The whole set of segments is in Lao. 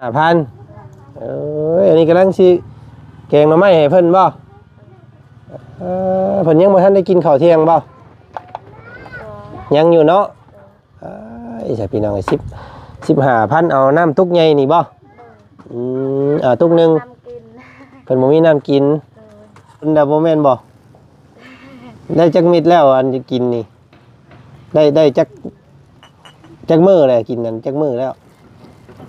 ຫ້າພັນ. ເອີຍ ອັນນີ້ກຳລັງຊິແກງໜໍ່ໄມ້ໃຫ້ເພິ່ນບໍ່? ເອີ ເພິ່ນຍັງບໍ່ທັນໄດ້ກິນເຂົ້າທ່ຽງບໍ່? ຍັງຢູ່ເນາະ. ເອີຍ ໃຊ່ພີ່ນ້ອງເອີຍ ສິບ ສິບຫ້າພັນ ເອົານ້ຳຕຸກໃຫຍ່ນີ້ບໍ່? ອືມ ເອົາຕຸກໜຶ່ງ. ເພິ່ນບໍ່ມີນ້ຳກິນ. ເພິ່ນວ່າບໍ່ແມ່ນບໍ່? ໄດ້ຈັກເມັດແລ້ວ ອັນກິນນີ້? ໄດ້ ໄດ້ຈັກ ຈັກມື້ແລ້ວ ກິນນັ້ນຈັກມື້ແລ້ວ?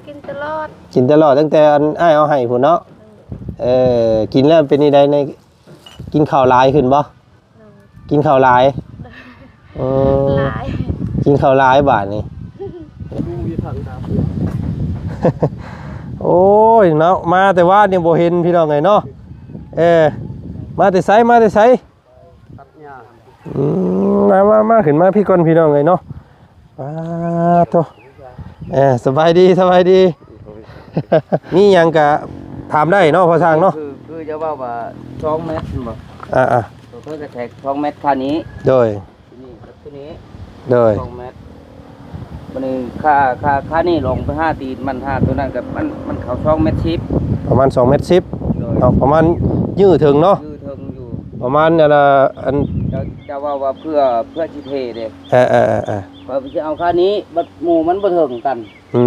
ກິນຕະຫຼອດ ກິນຕະຫຼອດ ຕັ້ງແຕ່ອັນອ້າຍເອົາໃຫ້ພຸ້ນເນາະ. ເອີ ກິນແລ້ວເປັນຈັ່ງໃດ ໃນ ກິນເຂົ້າຫຼາຍຂຶ້ນບໍ່? ກິນເຂົ້າຫຼາຍ. ເອີ ຫຼາຍ ກິນເຂົ້າຫຼາຍບາດນີ້. ໂອ້ຍເນາະ ມາແຕ່ວານນີ້ບໍ່ເຫັນພີ່ນ້ອງເອີຍເນາະ. ເອີ ມາແຕ່ໃສ ມາແຕ່ໃສ? ຕັດຫຍ້າ. ອືມ ມາ ມາ ມາ ຂຶ້ນມາພີ້ກ່ອນພີ່ນ້ອງເອີຍເນາະ. ປາໂທ້ ເອີ ສະບາຍດີ ສະບາຍດີ. ມີຫຍັງກະຖາມໄດ້ເນາະ ພໍ່ຊ່າງເນາະ. ຄື ຄືຈະເວົ້າວ່າສອງແມັດແມ່ນບໍ່? ອ່າໆ ຕົວເພິ່ນກະແທກສອງແມັດຄ່ານີ້. ໂດຍ ຕົວນີ້ກັບຕົວນີ້. ໂດຍ ສອງແມັດ. ບັດນີ້ຄ່າ ຄ່າ ຄ່ານີ້ລົງໄປຫາຕີນມັນ ຫາຕົວນັ້ນກໍມັນ ມັນເຂົ້າສອງແມັດສິບ ປະມານສອງແມັດສິບ. ໂດຍ ເນາະ ປະມານ ຢື້ເຖິງເນາະ ຢື້ເຖິງຢູ່ ປະມານ ອັນ ອັນ ເຈົ້າ ເຈົ້າເວົ້າວ່າເພື່ອ ເພື່ອຊິເທເດ້. ເອີໆໆໆ ຂ້ອຍຊິເອົາຄ່ານີ້ ບັດໝູ່ມັນບໍ່ເຖິງກັນ. ອື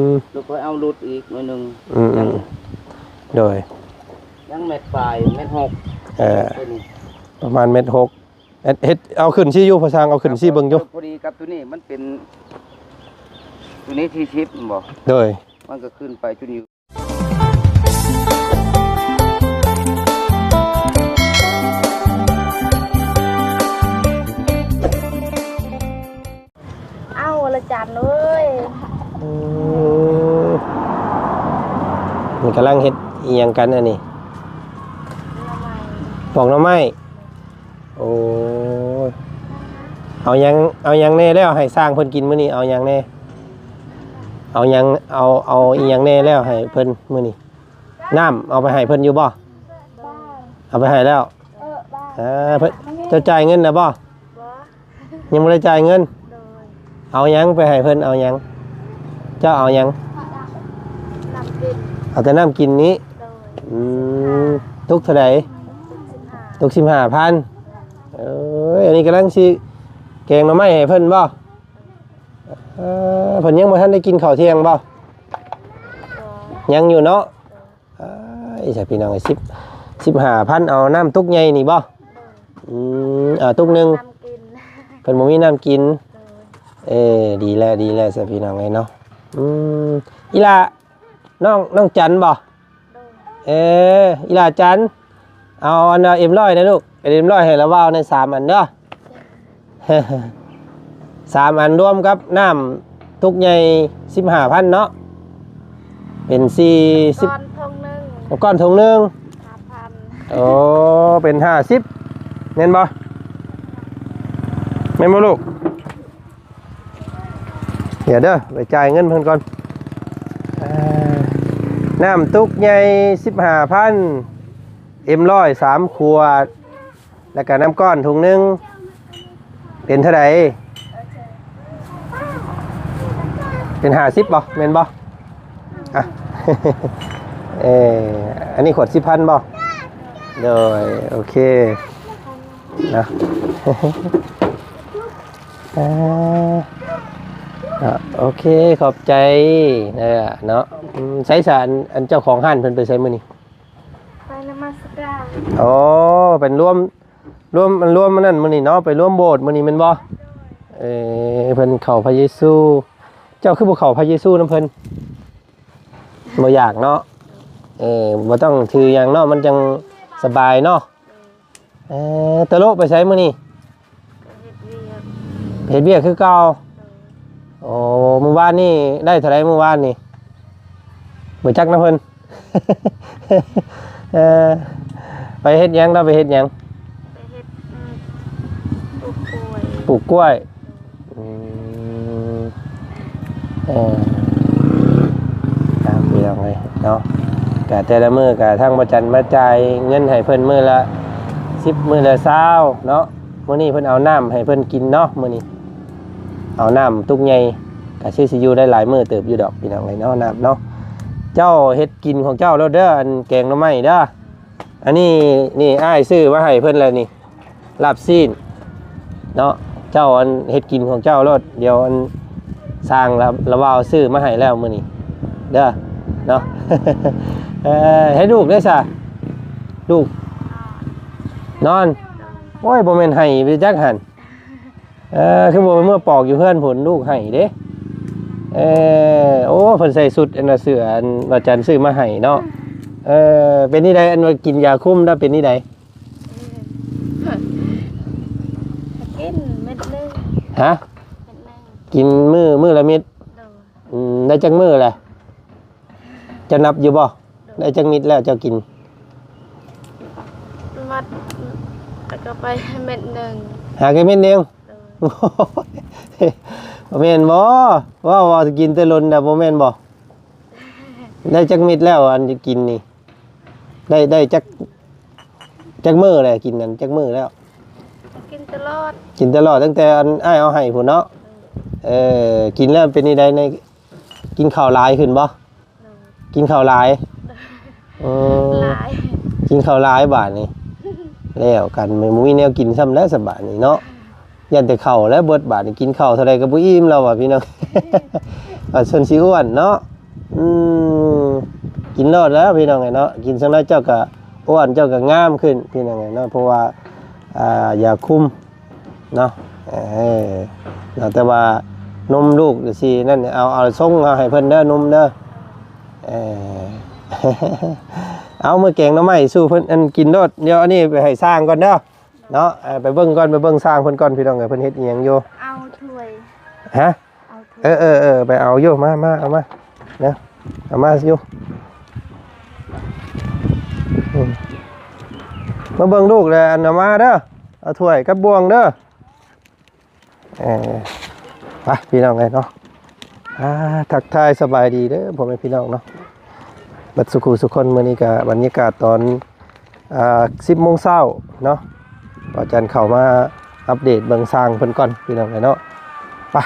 ມ ແລ້ວຂ້ອຍເອົາຫຼຸດອີກໜ້ອຍໜຶ່ງ. ອືມ ຍັງ ອືມ ໂດຍ ຍັງແມັດປາຍ ແມັດຫົກ. ເອີ ຕົວນີ້ປະມານແມັດຫົກ. ເຮັດ ເຮັດ ເອົາຂຶ້ນຊີ້ຢູ່ ພໍ່ຊ່າງ ເອົາຂຶ້ນຊີ້ເບິ່ງຢູ່ ພໍດີກັບຕົວນີ້ ມັນເປັນ ຕົວນີ້ສີ່ສິບແມ່ນບໍ່? ໂດຍ ມັນກໍຂຶ້ນໄປຈຸດນີ້. ເອົ້າ ລະຈັນເອີຍ. ອືມ ນີ້ກຳລັງເຮັດອີ່ຫຍັງກັນອັນນີ້? ໜໍ່ໄມ້ ປອກໜໍ່ໄມ້. ໂອ້ຍ ເອົາຫຍັງ ເອົາຫຍັງແດ່ແລ້ວໃຫ້ຊ່າງເພິ່ນກິນມື້ນີ້? ເອົາຫຍັງແດ່? ເອົາຫຍັງ ເອົາ ເອົາອີ່ຫຍັງແດ່ແລ້ວໃຫ້ເພິ່ນມື້ນີ້? ນ້ຳເອົາໄປໃຫ້ເພິ່ນຢູ່ບໍ່? ເອົາໄປໃຫ້ແລ້ວ. ເອີ ເພິ່ນ ເຈົ້າຈ່າຍເງິນແລ້ວບໍ່? ບໍ່ ຍັງບໍ່ໄດ້ຈ່າຍເງິນ. ໂດຍ ເອົາຫຍັງໄປໃຫ້ເພິ່ນ? ເອົາຫຍັງ? ເຈົ້າເອົາຫຍັງ? ນ້ຳກິນ ເອົາແຕ່ນ້ຳກິນນີ້. ໂດຍ ອືມ ຕຸກເທົ່າໃດ? ຕຸກສິບຫ້າ ຕຸກສິບຫ້າພັນ. ເອີຍ ອັນນີ້ກຳລັງຊິແກງໜໍ່ໄມ້ໃຫ້ເພິ່ນບໍ່? ເອີ ເພິ່ນຍັງບໍ່ທັນໄດ້ກິນເຂົ້າທ່ຽງບໍ່? ຍັງຢູ່ເນາະ. ເອີຍ ໃຊ່ພີ່ນ້ອງເອີຍ ສິບ ສິບຫ້າພັນ ເອົານ້ຳຕຸກໃຫຍ່ນີ້ບໍ່? ອືມ ເອົາຕຸກໜຶ່ງ. ເພິ່ນບໍ່ມີນ້ຳກິນ. ເອີ ດີແລ້ວ ດີແລ້ວ ໃຊ່ພີ່ນ້ອງເອີຍເນາະ. ອືມ ອີ່ຫຼ້າ ນ້ອງ ນ້ອງຈັນບໍ່? ເອີ ອີ່ຫຼ້າຈັນ ເອົາອັນເອັມຮ້ອຍນະລູກ ເອັມຮ້ອຍໃຫ້ລາວເວົ້າໃນສາມອັນເດີ. ສາມອັນລວມກັບນ້ຳຕຸກໃຫຍ່ສິບຫ້າພັນເນາະ ເປັນສີ່ສິບ ກ້ອນຖົງໜຶ່ງ ກ້ອນຖົງໜຶ່ງ ຫ້າພັນ. ໂອ້ ເປັນຫ້າສິບ ແມ່ນບໍ່? ແມ່ນບໍ່ລູກ? ດຽວເດີ ໄປຈ່າຍເງິນເພິ່ນກ່ອນ. ເອີ ນ້ຳຕຸກໃຫຍ່ສິບຫ້າພັນ ເອັມຮ້ອຍສາມຂວດ ແລ້ວກະນ້ຳກ້ອນຖົງໜຶ່ງ ເປັນເທົ່າໃດ? ເປັນຫ້າສິບບໍ່? ແມ່ນບໍ່? ອ່ະ ເອີ ອັນນີ້ຂວດສິບພັນບໍ່? ໂດຍ ໂອເຄ ເນາະ. ອ່າ ເນາະ ໂອເຄ ຂອບໃຈເດີເນາະ. ອືມ ໃສສາ ອັນ ອັນເຈົ້າຂອງຮ້ານເພິ່ນໄປໃສມື້ນີ້? ໄປນະມັດສະການ. ໂອ້ ເປັນລວມ ລວມ ລວມອັນນັ້ນມື້ນີ້ເນາະ ໄປລວມໂບດມື້ນີ້ແມ່ນບໍ່? ເອີ ເພິ່ນເຂົ້າພະເຢຊູ. ເຈົ້າຄືບໍ່ເຂົ້າພະເຢຊູນຳເພິ່ນ? ບໍ່ຢາກເນາະ. ເອີ ບໍ່ຕ້ອງຖືຫຍັງເນາະ ມັນຈັ່ງສະບາຍເນາະ. ເອີ ຕະໂລະໄປໃສມື້ນີ້? ໄປເຮັດວຽກ ໄປເຮັດວຽກຄືເກົ່າ. ໂອ້ ມື້ວານນີ້ໄດ້ເທົ່າໃດມື້ວານນີ້? ບໍ່ຈັກນຳເພິ່ນ. ເອີ ໄປເຮັດຫຍັງ? ລາວໄປເຮັດຫຍັງ? ໄປເຮັດ ອືມ ປູກກ້ວຍ ປູກກ້ວຍ. ອືມ ເອີ ຕາມພີ່ນ້ອງເອີຍເນາະ ກະແຕ່ລະມື້ກະທາງບໍ່ຈັນມາຈ່າຍເງິນໃຫ້ເພິ່ນມື້ລະສິບ ມື້ລະຊາວເນາະ. ມື້ນີ້ເພິ່ນເອົານ້ຳໃຫ້ເພິ່ນກິນເນາະ ມື້ນີ້ເອົານ້ຳຕຸກໃຫຍ່ ກະຊິ ຊິຢູ່ໄດ້ຫຼາຍມື້ເຕີບຢູ່ດອກພີ່ນ້ອງເອີຍເນາະ ນ້ຳເນາະ. ເຈົ້າເຮັດກິນຂອງເຈົ້າໂລດເດີ ອັນແກງໜໍ່ໄມ້ເດີ. ອັນນີ້ ນີ້ອ້າຍຊື້ມາໃຫ້ເພິ່ນແລ້ວນີ້ ລາບຊີ້ນເນາະ. ເຈົ້າອັນເຮັດກິນຂອງເຈົ້າໂລດ ດຽວອັນຊ່າງລະ ລະວ່າວຊື້ມາໃຫ້ແລ້ວມື້ນີ້ເດີເນາະ. ເອີ ໃຫ້ລູກໄດ້ຊະ ລູກນອນ. ໂອ້ຍ ບໍ່ແມ່ນໄຫ້ໄປຈັກຫັ້ນ. ເອີ ຄືບໍ່ໄປເມືອປອກຢູ່ເຮືອນພຸ້ນ ລູກໄຫ້ເດ້. ເອີ ໂອ້ ເພິ່ນໃສ່ຊຸດອັນນ່າ ເສື້ອອັນວ່າຈັນຊື້ມາໃຫ້ເນາະ. ເອີ ເປັນນີ້ໃດ ອັນວ່າກິນຢາຄຸມແລ້ວເປັນນີ້ໃດ? ກິນເມັດໜຶ່ງ. ຮະ? ເມັດໜຶ່ງ. ກິນມື້ ມື້ລະເມັດ? ໂດຍ. ອືມ ໄດ້ຈັກມື້ແລ້ວ? ເຈົ້ານັບຢູ່ບໍ່? ໂດຍ. ໄດ້ຈັກເມັດແລ້ວເຈົ້າກິນ? ມັດ ແລ້ວກໍໄປເມັດໜຶ່ງ. ຫາແຕ່ເມັດໜຶ່ງ? ໂດຍ. ບໍ່ແມ່ນບໍ່? ເວົ້າວ່າກິນແຕ່ດົນນະ ບໍ່ແມ່ນບໍ່? ໄດ້ຈັກເມັດແລ້ວ ອັນກິນນີ້? ໄດ້ ໄດ້ຈັກ ຈັກມື້ແລ້ວ ກິນນັ້ນຈັກມື້ແລ້ວ? ກິນຕະຫຼອດ. ກິນຕະຫຼອດຕັ້ງແຕ່ອັນອ້າຍເອົາໃຫ້ພຸ້ນເນາະ. ເອີ ເອີ ກິນແລ້ວເປັນຈັ່ງໃດ ໃນ ກິນເຂົ້າຫຼາຍຂຶ້ນບໍ່? ໂດຍ. ກິນເຂົ້າຫຼາຍ? ໂດຍ. ເອີ ຫຼາຍ. ກິນເຂົ້າຫຼາຍບາດນີ້ ແລ້ວກັນ ບໍ່ມີແນວກິນຊ້ຳແລ້ວສະບາດນີ້ເນາະ. ຢ້ານແຕ່ເຂົ້າແລ້ວເບິດບາດນີ້ ກິນເຂົ້າເທົ່າໃດກໍບໍ່ອີ່ມແລ້ວວ່າພີ່ນ້ອງ. ວ່າເພິ່ນຊິອ້ວນເນາະ. ອືມ ກິນໂລດແລ້ວພີ່ນ້ອງເອີຍເນາະ. ກິນສ່ຳໃດເຈົ້າກໍອ້ວນ ເຈົ້າກໍງາມຂຶ້ນພີ່ນ້ອງເອີຍເນາະ ເພາະວ່າ ອ່າ ຢາຄຸມເນາະ. ເອີ ເນາະ ແຕ່ວ່ານົມລູກຊິນັ້ນ ເອົາ ເອົາສົ່ງເອົາໃຫ້ເພິ່ນເດີ ນົມເດີ. ເອີ ເອົາ ມື້ແກງໜໍ່ໄມ້ສູ່ເພິ່ນ ອັນ ກິນໂລດ. ດຽວອັນນີ້ໄປໃຫ້ຊ່າງກ່ອນເດີ. ເນາະ ເອີ ໄປເບິ່ງກ່ອນ ໄປເບິ່ງຊ່າງເພິ່ນກ່ອນພີ່ນ້ອງເອີຍ ເພິ່ນເຮັດອີ່ຫຍັງຢູ່. ເອົາຖ້ວຍ. ຮະ? ເອົາຖ້ວຍ. ເອີ ເອີ ເອີ ໄປເອົາຢູ່ ມາ ມາ ເອົາມາເນາະ ເອົາມາຢູ່. ອືມ ມາເບິ່ງລູກແລ້ວ ອັນ ເອົາມາເດີ ເອົາຖ້ວຍກັບບ່ວງເດີ. ເອີ ໄປພີ່ນ້ອງເອີຍເນາະ. ອ່າ ທັກທາຍສະບາຍດີເດີພໍ່ແມ່ພີ່ນ້ອງເນາະ ເບິດສູ່ຄູ່ສູ່ຄົນ. ມື້ນີ້ກະບັນຍາກາດຕອນ ອ່າ ສິບໂມງເຊົ້າເນາະ ບ່າວຈັນເຂົ້າມາອັບເດດເບິ່ງຊ່າງເພິ່ນກ່ອນພີ່ນ້ອງເອີຍເນາະ. ໄປ.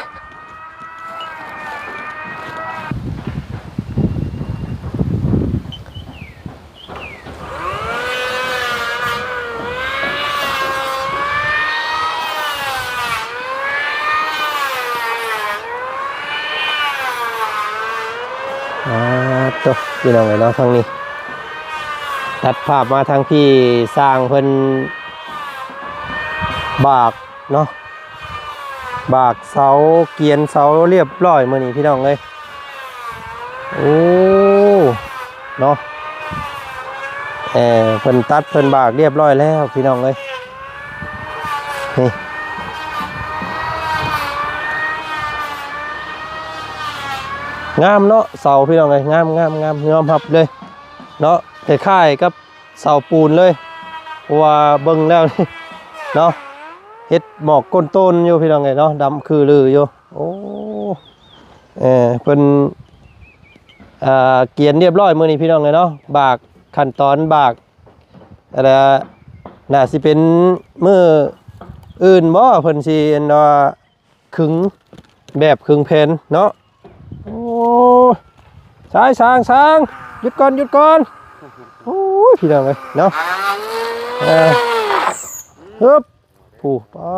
ອ່າ ໂຕ ພີ່ນ້ອງເອີຍເນາະ ທາງນີ້ ຕັດພາບມາທາງພີ້ ຊ່າງເພິ່ນບາກເນາະ ບາກເສົາ ກຽນເສົາລຽບລ້ອຍມື້ນີ້ພີ່ນ້ອງເອີຍ. ໂອ້ ເນາະ ເອີ ເພິ່ນຕັດເພິ່ນບາກລຽບລ້ອຍແລ້ວພີ່ນ້ອງເອີຍ. ນີ້ ງາມເນາະ ເສົາພີ່ນ້ອງເອີຍ ງາມ ງາມ ງາມ ຍອມຮັບເລີຍເນາະ ຄ້າຍໆກັບ ເສົາປູນເລີຍ ເພາະວ່າເບິ່ງແລ້ວເນາະ ເຮັດໝອກກົ້ນໂຕນຢູ່ພີ່ນ້ອງເອີຍເນາະ ດຳຄືລືຢູ່. ໂອ້ ເອີ ເພິ່ນ ເອີ ກຽນລຽບລ້ອຍມື້ນີ້ພີ່ນ້ອງເອີຍເນາະ ບາກ ຂັ້ນຕອນບາກ ອັນ ໜ້າຊິເປັນມື້ອື່ນບໍ່ ເພິ່ນຊິ ອັນ ວ່າ ຄຶງ ແບບຄຶງແຜ່ນເນາະ. ໂອ້ ຊາຍ ຊ່າງ ຊ່າງ ຢຸດກ່ອນ ຢຸດກ່ອນ. ໂອ້ຍ ພີ່ນ້ອງເອີຍເນາະ ເອີ ຮຶບ ຜູ້ ປາ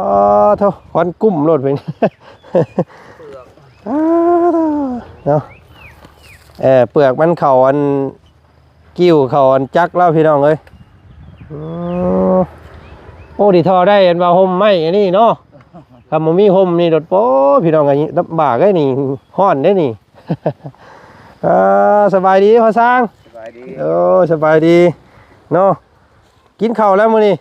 ໂທ ຄວັນກຸ້ມໂລດເພິ່ນ ປາໂທ ເນາະ ເອີ ເປືອກມັນເຂົ້າອັນ ກິ້ວເຂົ້າອັນຈັກແລ້ວພີ່ນ້ອງເອີຍ. ອືມ ໂອ້ ດີທໍ່ໄດ້ອັນວ່າຮົ່ມໄມ້ອັນນີ້ເນາະ ຄັນບໍ່ມີຮົ່ມນີ້ໂດດ ໂອ້ ພີ່ນ້ອງເອີຍ ລຳບາກເດ້ນີ້ ຮ້ອນເດ້ນີ້. ເອີ ສະບາຍດີພໍ່ຊ່າງ. ສະບາຍດີ. ໂອ້ ສະບາຍດີເນາະ ກິນເຂົ້າແລ້ວມື້ນີ້?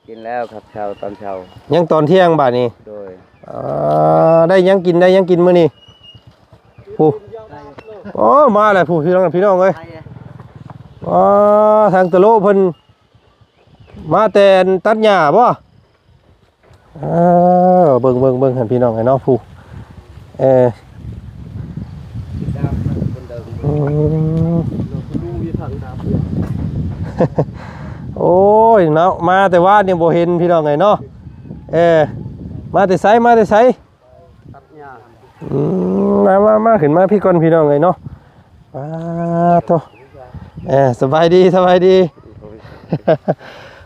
ກິນແລ້ວຄັບເຊົ້າ ຕອນເຊົ້າ ຍັງຕອນທ່ຽງບາດນີ້. ໂດຍ. ເອີ ໄດ້ຫຍັງກິນ ໄດ້ຫຍັງກິນມື້ນີ້? ຜູ້ ໂອ້ ມາແລ້ວຜູ້ ພີ່ນ້ອງ ພີ່ນ້ອງເອີຍ. ອໍ ທາງຕະໂລເພິ່ນມາແຕ່ອັນຕັດຫຍ້າບໍ່? ເອີ ເບິ່ງ ເບິ່ງ ເບິ່ງຫັ້ນພີ່ນ້ອງເອີຍເນາະ ຜູ້ ເອີ ອືມ ໂອ້ຍເນາະ ມາແຕ່ວານນີ້ບໍ່ເຫັນພີ່ນ້ອງເອີຍເນາະ. ເອີ ມາແຕ່ໃສ ມາແຕ່ໃສ? ຕັດຫຍ້າ. ອືມ ມາ ມາ ມາ ຂຶ້ນມາພີ້ກ່ອນພີ່ນ້ອງເອີຍເນາະ. ປາໂທ ເອີ ສະບາຍດີ ສະບາຍດີ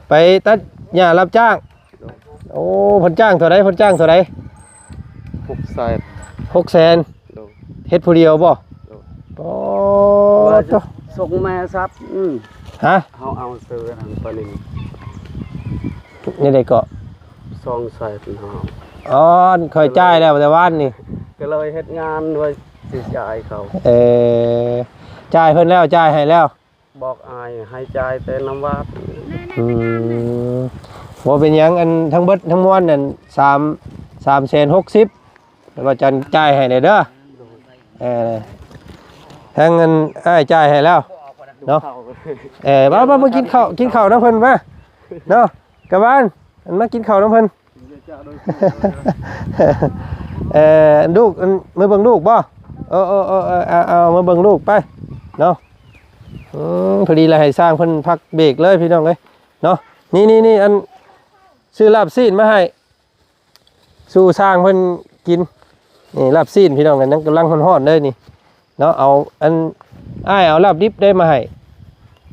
ໄປຕັດຫຍ້າຮັບຈ້າງ. ໂອ້ ເພິ່ນຈ້າງເທົ່າໃດ? ເພິ່ນຈ້າງເທົ່າໃດ? ຫົກແສນ ຫົກແສນ. ໂດຍ ເຮັດຜູ້ດຽວບໍ່? ໂດຍ ປາໂທ ສົ່ງແມ່ສັດ. ອືມ ຮະ? ເຮົາເອົາຊື້ອັນນັ້ນປານິນ ແນວໃດເກາະ? ສອງແສນຫ້າ. ອໍ ຂ້ອຍຈ່າຍແລ້ວແຕ່ວານນີ້ ກໍເລີຍເຮັດງານໄວ້ຊິຈ່າຍເຂົາ. ເອີ ຈ່າຍເພິ່ນແລ້ວ ຈ່າຍໃຫ້ແລ້ວ. ບອກອ້າຍໃຫ້ຈ່າຍແຕ່ນຳວັດ. ອືມ ບໍ່ເປັນຫຍັງ ອັນທັງເບິດທັງມວນນັ້ນ ສາມ ສາມແສນຫົກສິບ ແລ້ວວ່າຈັນຈ່າຍໃຫ້ແດ່ເດີ. ເອີ ທາງເງິນອ້າຍຈ່າຍໃຫ້ແລ້ວເນາະ. ເອີ ມາ ມາ ມາກິນເຂົ້າ ກິນເຂົ້ານຳເພິ່ນມາເນາະ ກະບ້ານ ອັນມາກິນເຂົ້ານຳເພິ່ນ. ເອີ ລູກ ອັນ ມາເບິ່ງລູກບໍ່? ເອີ ເອີ ເອີ ເອີ ເອົາ ເອົາ ມາເບິ່ງລູກໄປເນາະ. ອືມ ພໍດີລະໃຫ້ຊ່າງເພິ່ນພັກເບຣກເລີຍພີ່ນ້ອງເອີຍເນາະ. ນີ້ໆໆ ອັນ ຊື້ລາບຊີ້ນມາໃຫ້ສູ່ຊ່າງເພິ່ນກິນ. ນີ້ລາບຊີ້ນພີ່ນ້ອງເອີຍ ຍັງກຳລັງຮ້ອນໆເລີຍນີ້ເນາະ. ເອົາ ອັນ ອ້າຍເອົາລາບດິບໄດ້ມາໃຫ້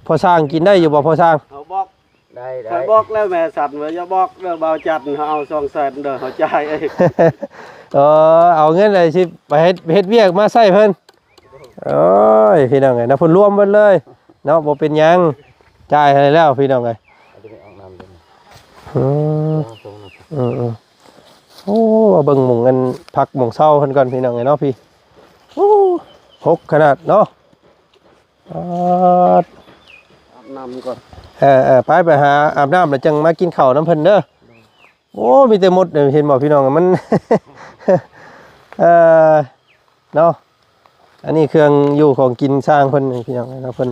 ພໍ່ຊ່າງກິນໄດ້ຢູ່ບໍ່ພໍ່ຊ່າງ? ເອົາບອກ ໄດ້ ໄດ້ ຂ້ອຍບອກແລ້ວແມ່ສັນວ່າຢ່າບອກເດີ ບ່າວຈັນ ເຮົາເອົາສອງແສນເດີ ເຮົາຈ່າຍເອງ. ເອີ ເອົາເງິນໄດ້ຊິໄປເຮັດ ເຮັດວຽກມາໃຊ້ເພິ່ນ. ໂອ້ຍ ພີ່ນ້ອງເອີຍເນາະ ເພິ່ນລວມເບິດເລີຍເນາະ. ບໍ່ເປັນຫຍັງ ຈ່າຍໃຫ້ແລ້ວພີ່ນ້ອງເອີຍ. ອືມ ອືມໆ ໂອ້ ມາເບິ່ງໝ່ອງອັນພັກໝ່ອງເຊົາເພິ່ນກ່ອນພີ່ນ້ອງເອີຍເນາະ. ພີ້ ໂອ້ ຫົກຂະໜາດເນາະ. ອາ ອາບນ້ຳກ່ອນ. ເອີໆ ໄປ ໄປຫາອາບນ້ຳແລ້ວຈັ່ງມາກິນເຂົ້ານຳເພິ່ນເດີ. ໂອ້ ມີແຕ່ມົດເດ້ ເຫັນບໍ່ພີ່ນ້ອງ ມັນ ເອີ ເນາະ. ອັນນີ້ເຄື່ອງຢູ່ຂອງກິນຊ່າງເພິ່ນພີ່ນ້ອງເນາະ. ເພິ່ນ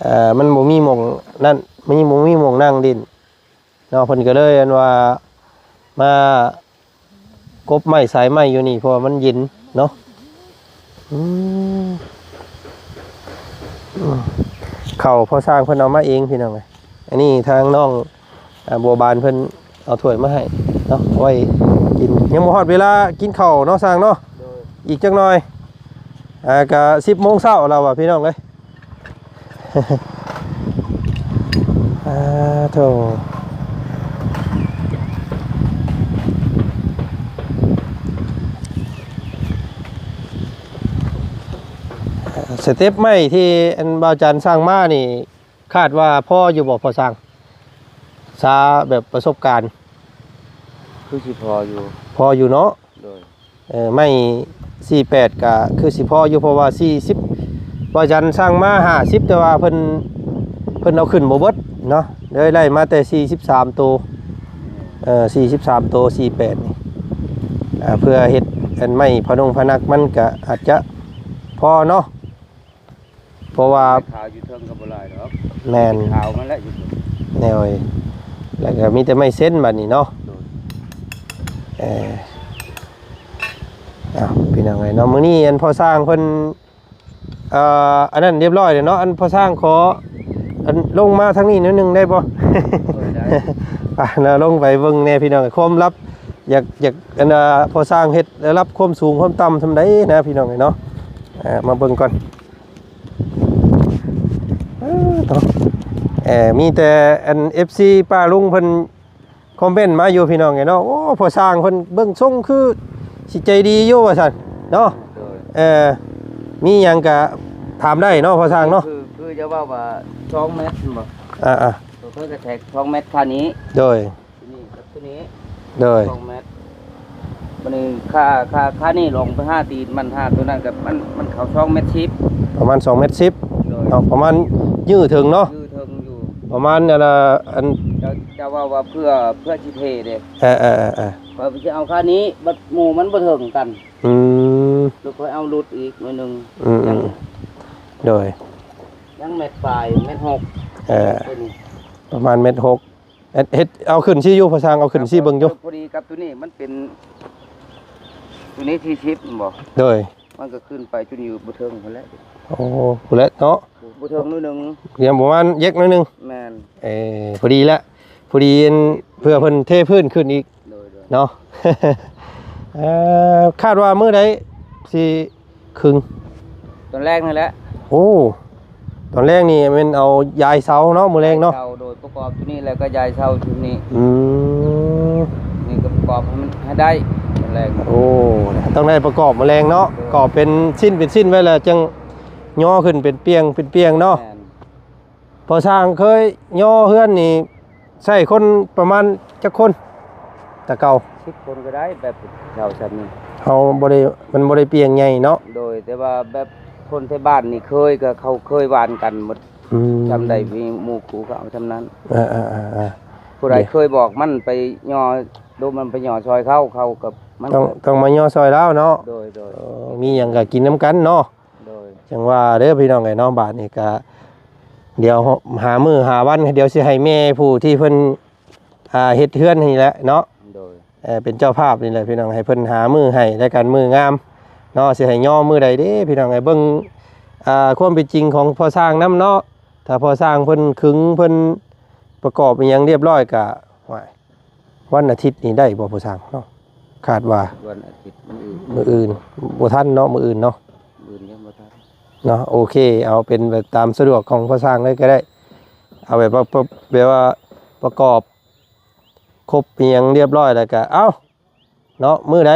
ເອີ ມັນບໍ່ມີໝ່ອງນັ້ນ ມີ ບໍ່ມີໝ່ອງນັ່ງຫຼິ້ນເນາະ. ເພິ່ນກໍເລີຍອັນວ່າມາ ກົບໄມ້ສາຍໄມ້ຢູ່ນີ້ ເພາະວ່າມັນເຢັນເນາະ. ອືມ ອືມ ເຂົ້າພໍ່ຊ່າງເພິ່ນເອົາມາເອງພີ່ນ້ອງເອີຍ. ອັນນີ້ທາງນ້ອງ ອ່າ ບົວບານເພິ່ນເອົາຖ້ວຍມາໃຫ້ເນາະ ໄວ້ກິນ. ຍັງບໍ່ຮອດເວລາກິນເຂົ້າເນາະຊ່າງເນາະ. ໂດຍ ອີກຈັກໜ່ອຍ ອ່າ ກະສິບໂມງເຊົ້າແລ້ວວ່າພີ່ນ້ອງເອີຍ. ອ່າ ໂທ ສະເຕັບໄມ້ທີ່ອັນບ່າວຈັນສັ່ງມານີ້ ຄາດວ່າພໍຢູ່ບໍ່ພໍ່ຊ່າງ? ສາ ແບບປະສົບການ ຄືຊິພໍຢູ່ ພໍຢູ່ເນາະ. ໂດຍ ເອີ ໄມ້ສີ່ແປດກະຄືຊິພໍຢູ່ ເພາະວ່າສີ່ສິບ ວ່າຈັນສັ່ງມາຫ້າສິບ ແຕ່ວ່າເພິ່ນ ເພິ່ນເອົາຂຶ້ນບໍ່ເບິດເນາະ ເລີຍໄລ່ມາແຕ່ສີ່ສິບສາມໂຕ. ເອີ ສີ່ສິບສາມໂຕ ສີ່ແປດນີ້ ອ່າ ເພື່ອເຮັດອັນໄມ້ພະນົງພະນັກ ມັນກະອາດຈະພໍເນາະ. ເພາະວ່າຂາວຢູ່ເທິງກໍບໍ່ຫຼາຍດອກ. ແມ່ນ ຂາວມັນແຫຼະຢູ່ເທິງ. ແນວ ແລ້ວກໍມີແຕ່ໄມ້ເຊັນບັດນີ້ເນາະ. ໂດຍ ເອີ ອ້າວ ພີ່ນ້ອງເອີຍເນາະ ມື້ນີ້ອັນພໍ່ຊ່າງເພິ່ນ ເອີ ອັນນັ້ນຮຽບຮ້ອຍແລ້ວເນາະ. ອັນພໍ່ຊ່າງຂໍ ອັນ ລົງມາທາງນີ້ໜ້ອຍໜຶ່ງໄດ້ບໍ່? ໂດຍ ໄດ້ ໄປເນາະ ລົງໄປເບິ່ງແດ່ພີ່ນ້ອງ. ຄວາມລັບ ຢາກ ຢາກ ອັນ ອ່າ ພໍ່ຊ່າງເຮັດລະດັບຄວາມສູງຄວາມຕ່ຳສ່ຳໃດນະ ພີ່ນ້ອງເອີຍເນາະ. ອ່າ ມາເບິ່ງກ່ອນ. ເອີ ມີແຕ່ອັນ ເອັຟຊີ ປ້າລຸງເພິ່ນຄອມເມັນມາຢູ່ ພີ່ນ້ອງເອີຍເນາະ. ໂອ້ ພໍ່ຊ່າງເພິ່ນເບິ່ງຊົງຄືຊິໃຈດີຢູ່ວ່າຊັ້ນເນາະ. ໂດຍ ເອີ ມີຫຍັງກະຖາມໄດ້ເນາະ ພໍ່ຊ່າງເນາະ. ຄື ຄືຈະເວົ້າວ່າສອງແມັດແມ່ນບໍ່? ອ່າໆ ເພິ່ນກະແທກສອງແມັດຄ່ານີ້. ໂດຍ ຕົວນີ້ກັບຕົວນີ້ ໂດຍ ສອງແມັດ. ບັດນີ້ຄ່າ ຄ່າ ຄ່ານີ້ລອງໄປຫາຕີນມັນ ຫາຕົວນັ້ນກໍມັນ ມັນເຂົ້າສອງແມັດສິບ ປະມານສອງແມັດສິບ. ໂດຍ ເນາະ ປະມານ ຢື້ເຖິງເນາະ ຢື້ເຖິງຢູ່ ປະມານ ອັນ ອັນ ເຈົ້າ ເຈົ້າເວົ້າວ່າເພື່ອ ເພື່ອຊິເທເດ້. ເອີໆໆໆ ຂ້ອຍຊິເອົາຄ່ານີ້ ບັດໝູ່ມັນບໍ່ເຖິງກັນ. ອືມ ແລ້ວຂ້ອຍເອົາຫຼຸດອີກໜ້ອຍໜຶ່ງ. ອືມໆ ໂດຍ ຍັງແມັດປາຍ ແມັດຫົກ. ເອີ ຕົວນີ້ປະມານແມັດຫົກ. ເຮັດ ເຮັດ ເອົາຂຶ້ນຊີ້ຢູ່ ພໍ່ຊ່າງ ເອົາຂຶ້ນຊີ້ເບິ່ງຢູ່. ພໍດີກັບຕົວນີ້ມັນເປັນ ຕົວນີ້ສີ່ສິບແມ່ນບໍ່? ໂດຍ ມັນກໍຂຶ້ນໄປຈົນຢູ່ບໍ່ເຖິງພຸ້ນແຫຼະ. ໂອ້ ພຸ້ນແຫຼະເນາະ ບໍ່ເຖິງໜ້ອຍໜຶ່ງ ຍັງປະມານເຢັກໜ້ອຍໜຶ່ງ. ແມ່ນ ເອີ ພໍດີແຫຼະ ພໍດີອັນ ເພື່ອເພິ່ນເທພື້ນຂຶ້ນອີກ. ໂດຍໆ ເນາະ ເອີ ຄາດວ່າມື້ໃດຊິ ຄຶ່ງ ຕອນແລກນີ້ແຫຼະ. ໂອ້ ຕອນແລກນີ້ແມ່ນເອົາຢາຍເສົາເນາະ ມື້ແລງເນາະ. ຢາຍເສົາ ໂດຍ ປະກອບຢູ່ນີ້ ແລ້ວກໍຢາຍເສົາຢູ່ນີ້. ອືມ ນີ້ກໍປະກອບໃຫ້ມັນໃຫ້ໄດ້ຕອນແລກ. ໂອ້ ຕ້ອງໄດ້ປະກອບມື້ແລງເນາະ. ໂດຍ ກອບເປັນຊິ້ນເປັນຊິ້ນໄວ້ ແລ້ວຈັ່ງຍໍຂຶ້ນເປັນປ່ຽງເປັນປ່ຽງເນາະ. ແມ່ນ. ພໍ່ຊ່າງເຄີຍຍໍເຮືອນນີ້ ໃຊ້ຄົນປະມານຈັກຄົນແຕ່ເກົ່າ? ສິບຄົນກໍໄດ້ ແບບເຊົາຊ່ຳນີ້. ເຮົາບໍ່ໄດ້ ມັນບໍ່ໄດ້ປ່ຽງໃຫຍ່ເນາະ. ໂດຍ ແຕ່ວ່າແບບຄົນແຖວບ້ານນີ້ເຄີຍ ກໍເຂົາເຄີຍຫວ່ານກັນໝົດ. ອືມ ຊ່ຳໃດມີໝູ່ຄູ່ເຂົາເອົາຊ່ຳນັ້ນ. ເອີໆໆໆ ຜູ້ໃດເຄີຍບອກມັນໄປຍໍ ໂດມັນໄປຍໍຊ່ອຍເຂົາ ເຂົາກໍມັນ ຕ້ອງ ຕ້ອງມາຍໍຊ່ອຍລາວເນາະ. ໂດຍໆ ເອີ ມີຫຍັງກໍກິນນຳກັນເນາະ. ໂດຍ ຈັ່ງວ່າເດີພີ່ນ້ອງເອີຍເນາະ. ບາດນີ້ກະດຽວຫາມື້ຫາວັນ ດຽວຊິໃຫ້ແມ່ຜູ້ທີ່ເພິ່ນ ອ່າ ເຮັດເຮືອນນີ້ແຫຼະເນາະ. ໂດຍ ເອີ ເປັນເຈົ້າພາບນີ້ແຫຼະພີ່ນ້ອງ ໃຫ້ເພິ່ນຫາມື້ໃຫ້ ແລະກັນມື້ງາມເນາະ. ຊິໃຫ້ຍໍມື້ໃດເດ້ພີ່ນ້ອງເອີຍ. ເບິ່ງ ອ່າ ຄວາມເປັນຈິງຂອງພໍ່ຊ່າງນຳເນາະ. ຖ້າພໍ່ຊ່າງເພິ່ນຂຶງ ເພິ່ນປະກອບອີ່ຫຍັງຮຽບຮ້ອຍກະ ໂອ້ຍ ວັນອາທິດນີ້ໄດ້ບໍ່ພໍ່ຊ່າງເນາະ? ຄາດວ່າວັນອາທິດ ມື້ອື່ນ ມື້ອື່ນບໍ່ທັນເນາະ. ມື້ອື່ນເນາະ ມື້ອື່ນຍັງບໍ່ທັນເນາະ. ໂອເຄ ເອົາເປັນໄປຕາມສະດວກຂອງພໍ່ຊ່າງເລີຍກໍໄດ້. ເອົາແບບວ່າ ແບບວ່າປະກອບຄົບອີ່ຫຍັງຮຽບຮ້ອຍແລ້ວກໍ ເອົ້າ ເນາະ ມື້ໃດ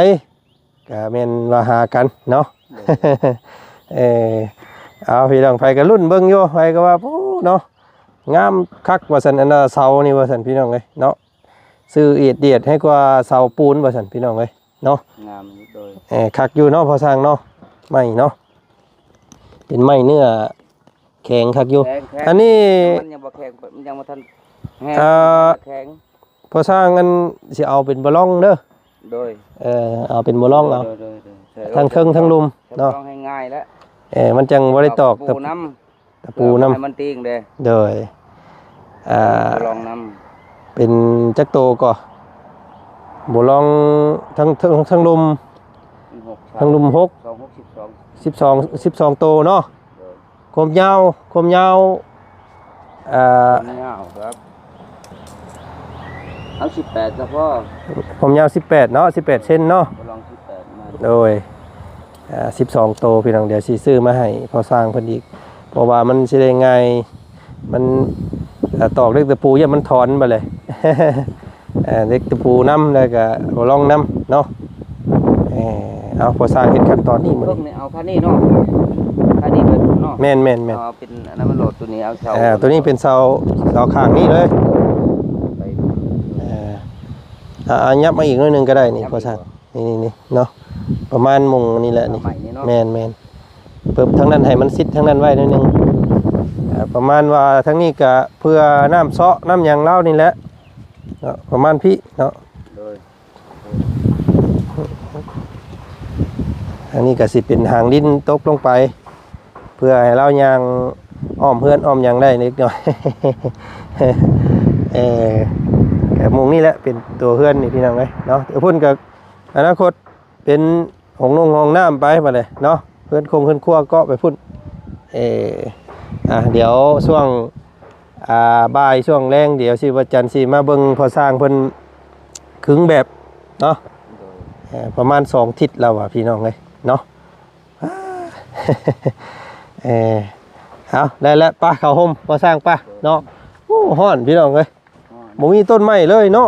ກໍແມ່ນວ່າຫາກັນເນາະ. ໂດຍ ເອີ ເອົາ ພີ່ນ້ອງ ໃຜກໍລຸ້ນເບິ່ງຢູ່ ໃຜກໍວ່າ ໂອ້ ເນາະ ງາມຄັກວ່າຊັ້ນ ອັນນ່າ ເສົານີ້ວ່າຊັ້ນ ພີ່ນ້ອງເອີຍເນາະ. ຊື່ອຽດໆ ໃຫ້ກວ່າເສົາປູນວ່າຊັ້ນ ພີ່ນ້ອງເອີຍເນາະ. ງາມຢູ່ ໂດຍ ເອີ ຄັກຢູ່ເນາະ ພໍ່ຊ່າງເນາະ. ໄມ້ເນາະ ເປັນໄມ້ເນື້ອແຂງຄັກຢູ່. ແຂງ ແຂງ ອັນນີ້ ມັນຍັງບໍ່ແຂງ ມັນຍັງບໍ່ທັນແຫ້ງ ອ່າ ແຂງ. ພໍ່ຊ່າງ ອັນ ຊິເອົາເປັນບະລອງເດີ. ໂດຍ ເອີ ເອົາເປັນບະລອງເອົາ ໂດຍໆໆ ທັງເທິງທັງລຸ່ມເນາະ ເຮັດບະລອງໃຫ້ງ່າຍແລ້ວ. ເອີ ມັນຈັ່ງບໍ່ໄດ້ຕອກຕະປູນຳ ຕະປູນຳ ເພື່ອບໍ່ໃຫ້ມັນຕີງເດ້. ໂດຍ ອ່າ ບະລອງນຳ ເປັນຈັກໂຕກໍ ບະລອງທັງ ທັງ ທັງລຸ່ມ ມັນຫົກ ທັງລຸ່ມຫົກ ສອງ ຫົກ ສິບສອງ ສິບສອງ ສິບສອງໂຕເນາະ. ໂດຍ ຄວາມຍາວ ຄວາມຍາວ ອ່າ ຄວາມຍາວ ເອົາສິບແປດກໍພໍ ຄວາມຍາວສິບແປດເນາະ ສິບແປດເຊັນເນາະ. ກໍລອງສິບແປດມາ ໂດຍ ອ່າ ສິບສອງໂຕ ພີ່ນ້ອງ ດຽວຊິຊື້ມາໃຫ້ພໍ່ຊ່າງເພິ່ນອີກ ເພາະວ່າມັນຊິໄດ້ງ່າຍ ມັນ ອ່າ ຕອກເຫຼັກຕະປູ ຢ້ານມັນຖອນບາດເລີຍ. ເອີ ເຫຼັກຕະປູນຳ ແລ້ວກະບໍ່ລອງນຳເນາະ. ເອີ ເອົາ ພໍ່ຊ່າງເຮັດຂັ້ນຕອນນີ້ມື້ນີ້ ເບິ່ງນີ້ ເອົາຄັນນີ້ເນາະ ຄັນນີ້ເນາະ. ແມ່ນໆໆ ເອົາເປັນອັນນັ້ນມັນໂຫຼດ ໂຕນີ້ເອົາເສົາ ເອີ ໂຕນີ້ເປັນເສົາ ເສົາຂ້າງນີ້ເລີຍ. ໄປ ເອີ ອ່າ ຍັບມາອີກໜ້ອຍໜຶ່ງກໍໄດ້ນີ້ ຍັບອີກ ພໍ່ຊ່າງ ນີ້ໆໆ ເນາະ ປະມານມຸງນີ້ແຫຼະນີ້. ແມ່ນໆ ປຶບທາງນັ້ນໃຫ້ມັນຊິດທາງນັ້ນໄວ້ໜ້ອຍໜຶ່ງ. ອ່າ ປະມານວ່າທາງນີ້ກະເພື່ອນ້ຳເຊາະນ້ຳຫຍັງລາວນີ້ແຫຼະເນາະ ປະມານພີ້ເນາະ. ໂດຍ ທາງນີ້ກະຊິເປັນຫາງດິນຕົກລົງໄປ ເພື່ອໃຫ້ລາວຍ່າງອ້ອມເຮືອນອ້ອມຫຍັງໄດ້ເລັກນ້ອຍ. ເອີ ກະມຸງນີ້ແຫຼະເປັນຕົວເຮືອນນີ້ ພີ່ນ້ອງເອີຍເນາະ. ແຕ່ພຸ້ນກະ ອະນາຄົດເປັນຫ້ອງນົງຫ້ອງນ້ຳໄປບາດນີ້ເນາະ ເຮືອນຄົງເຮືອນຄົວເກາະໄປພຸ້ນ. ເອີ ອ່າ ດຽວຊ່ວງ ອ່າ ບ່າຍຊ່ວງແລງ ດຽວຊິ ວັນຈັນຊິມາເບິ່ງພໍ່ຊ່າງເພິ່ນຂຶງແບບເນາະ. ໂດຍ ເອີ ປະມານສອງທິດແລ້ວວ່າ ພີ່ນ້ອງເອີຍເນາະ. ເອີ ເອົາ ໄດ້ແລ້ວ ໄປເຂົ້າຮົ່ມ ພໍ່ຊ່າງ ໄປເນາະ. ໂອ້ ຮ້ອນ ພີ່ນ້ອງເອີຍ ບໍ່ມີຕົ້ນໄມ້ເລີຍເນາະ.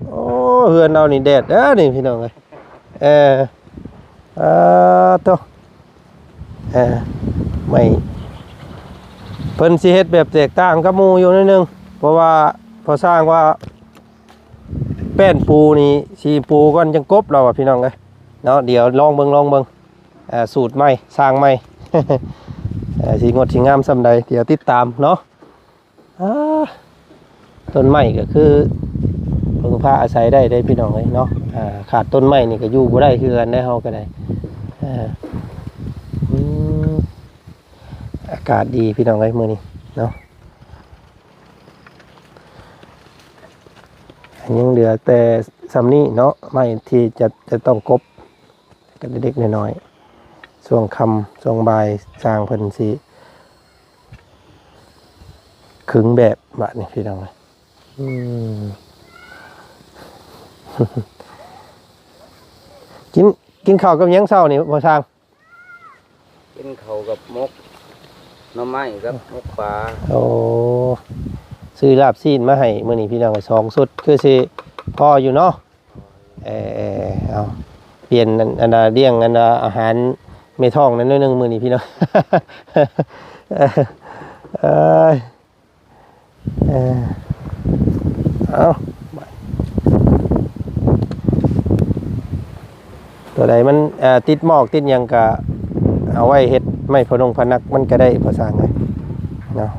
ໂອ້ ເຮືອນເຮົານີ້ແດດເດີ້ນີ້ ພີ່ນ້ອງເອີຍ. ເອີ ອ່າ ໂຕ ເອີ ໄມ້ ເພິ່ນຊິເຮັດແບບແຕກຕ່າງກັບໝູ່ຢູ່ໜ້ອຍໜຶ່ງ ເພາະວ່າພໍ່ຊ່າງວ່າ ແປ້ນປູນີ້ ຊິປູກ່ອນຈັ່ງກົບ ລາວວ່າ ພີ່ນ້ອງເອີຍເນາະ. ດຽວລອງເບິ່ງ ລອງເບິ່ງ ເອີ ສູດໃໝ່ ຊ່າງໃໝ່ ເອີ ຊິງົດຊິງາມສ່ຳໃດ ດຽວຕິດຕາມເນາະ. ອ່າ ຕົ້ນໄມ້ກໍຄືເພິ່ງພາອາໄສໄດ້ເດ້ ພີ່ນ້ອງເອີຍເນາະ. ອ່າ ຂາດຕົ້ນໄມ້ນີ້ກໍຢູ່ບໍ່ໄດ້ຄືກັນເດ້ ເຮົາກໍໄດ້. ເອີ ອືມ ອາກາດດີ ພີ່ນ້ອງເອີຍ ມື້ນີ້ເນາະ. ຍັງເຫຼືອແຕ່ສ່ຳນີ້ເນາະ ໄມ້ທີ່ຈະ ຈະຕ້ອງກົບ ກັນເລັກໆນ້ອຍໆ. ຊ່ວງຄ່ຳຊ່ວງບ່າຍ ຊ່າງເພິ່ນຊິຂຶງແບບບາດນີ້ ພີ່ນ້ອງ. ອືມ ກິນ ກິນເຂົ້າກັບຫຍັງເຊົ້ານີ້ ພໍ່ຊ່າງ? ກິນເຂົ້າກັບໝົກໜໍ່ໄມ້ກັບໝົກປາ. ໂອ້ ຊື້ລາບຊີ້ນມາໃຫ້ມື້ນີ້ພີ່ນ້ອງ ສອງຊຸດ ຄືຊິພໍຢູ່ເນາະ. ເອີ ເອົາ ປ່ຽນອັນ ອັນນ່າ ລ້ຽງອັນນ່າ ອາຫານແມ່ທ້ອງນັ້ນໜ້ອຍໜຶ່ງມື້ນີ້ພີ່ນ້ອງ. ເອີຍ ເອີ ເອົາ ຕົວໃດມັນ ເອີ ຕິດໝອກຕິດຫຍັງກະເອົາໄວ້ເຮັດໄມ້ພະນົງພະນັກມັນກະໄດ້ ພໍ່ຊ່າງເອີຍເນາະ.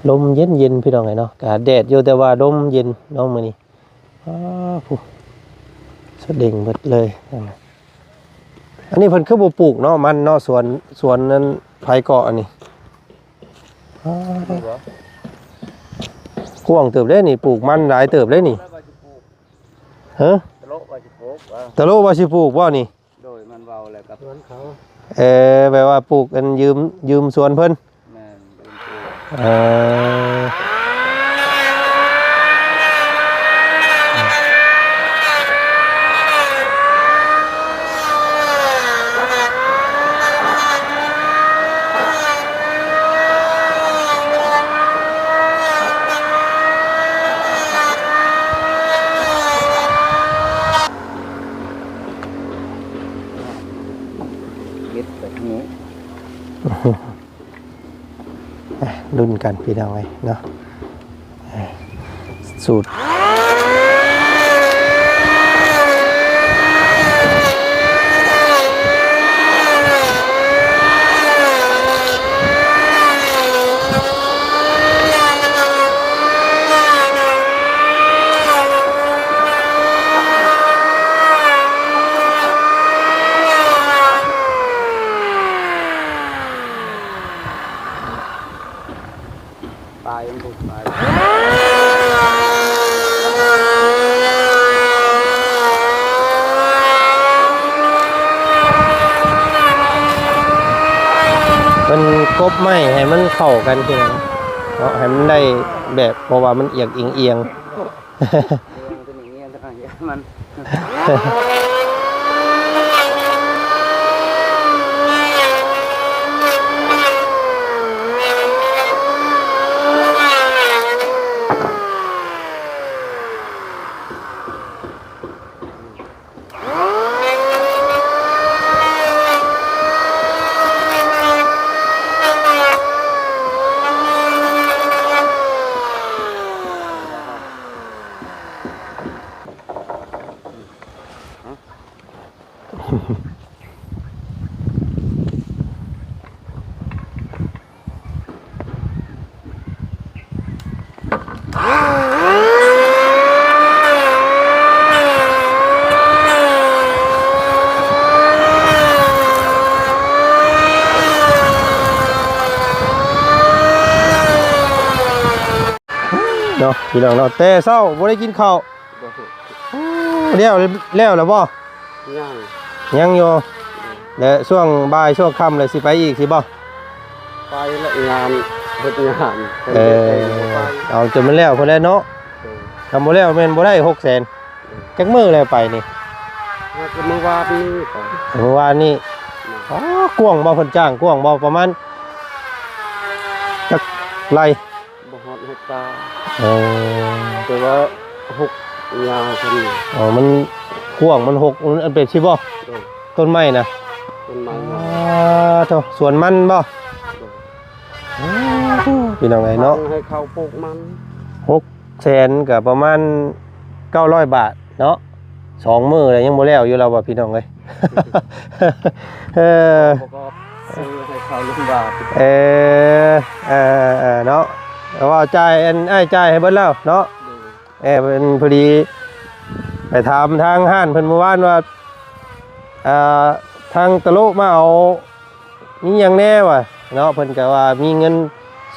ລົມເຢັນໆ ພີ່ນ້ອງເອີຍເນາະ ກະແດດຢູ່ ແຕ່ວ່າລົມເຢັນເນາະມື້ນີ້. ອ້າ ຜູ້ສະເດັງເບິດເລີຍ. ອັນນີ້ເພິ່ນຄືບໍ່ປູກເນາະ ມັນເນາະ ສວນ ສວນນັ້ນໃຜເກາະອັນນີ້? ອ້າ ກວ້າງເຕີບເດ້ນີ້ ປູກມັນຫຼາຍເຕີບເດ້ນີ້. ຮະ? ຕະໂລວ່າຊິປູກ ຕະໂລວ່າຊິປູກບໍ່ນີ້? ໂດຍ ມັນເວົ້າແລ້ວກັບສວນເຂົາ. ເອີ ແບບວ່າປູກອັນ ຢືມ ຢືມສວນເພິ່ນ. ແມ່ນ ຢືມປູກ. ເອີ ເຮັດແບບນີ້ ລຸ້ນກັນພີ່ນ້ອງເອີຍເນາະ ສູດ. ປາຍມັນບໍ່ຕາຍ. ເພິ່ນກົບໄມ້ໃຫ້ມັນເຂົ້າກັນ ພີ່ນ້ອງເນາະ ໃຫ້ມັນໄດ້ແບບ ເພາະວ່າມັນອຽງໆ. ເອີ ມັນ ເນາະ ພີ່ນ້ອງເນາະ ແຕ່ເຊົ້າບໍ່ໄດ້ກິນເຂົ້າ. ບໍ່ ແລ້ວ ແລ້ວແລ້ວບໍ່? ຍັງ ຍັງຢູ່. ແລະ ຊ່ວງບ່າຍຊ່ວງຄ່ຳແລ້ວຊິໄປອີກຊິບໍ່? ໄປລະ ງານ ເຮັດງານ. ເອີ ເອົາຈົນມັນແລ້ວພຸ້ນແຫຼະເນາະ. ເອີ ຄັນບໍ່ແລ້ວແມ່ນບໍ່ໄດ້ຫົກແສນ. ເອີ ຈັກມື້ແລ້ວໄປນີ້? ຫາກະມື້ວານນີ້ໄປ. ມື້ວານນີ້. ອືມ. ອໍ ກວ້າງບໍ່? ເພິ່ນຈ້າງກວ້າງບໍ່? ປະມານຈັກໄຮ່? ບໍ່ຮອດເຮັກຕາ. ເອີ ແຕ່ວ່າຫົກຍາວຊັ້ນ. ອໍ ມັນກວ້າງ ມັນຫົກ ມັນເປັນຊິບໍ່? ໂດຍ. ຕົ້ນໄມ້ນະ? ຕົ້ນໄມ້. ອາ ໂທ້ ສວນມັນບໍ່? ໂດຍ. ໂອ້ ພີ່ນ້ອງເອີຍເນາະ ໃຫ້ເຂົາປູກມັນ. ຫົກແສນກະປະມານເກົ້າຮ້ອຍບາດເນາະ. ສອງມື້ແລ້ວຍັງບໍ່ແລ້ວຢູ່ລາວວ່າ ພີ່ນ້ອງເອີຍ. ເອີ ປະກອບຊື້ໃຫ້ເຂົາລົງບາດ. ເອີ ເອີ ເອີ ເນາະ ເພາະວ່າຈ່າຍ ອັນ ອ້າຍຈ່າຍໃຫ້ເບິດແລ້ວເນາະ. ໂດຍ. ເອີ ເພິ່ນ ພໍດີໄປຖາມທາງຮ້ານເພິ່ນມື້ວານວ່າ ອ່າ ທາງຕະໂລມາເອົາ ມີຫຍັງແດ່ວະເນາະ ເພິ່ນກະວ່າມີເງິນ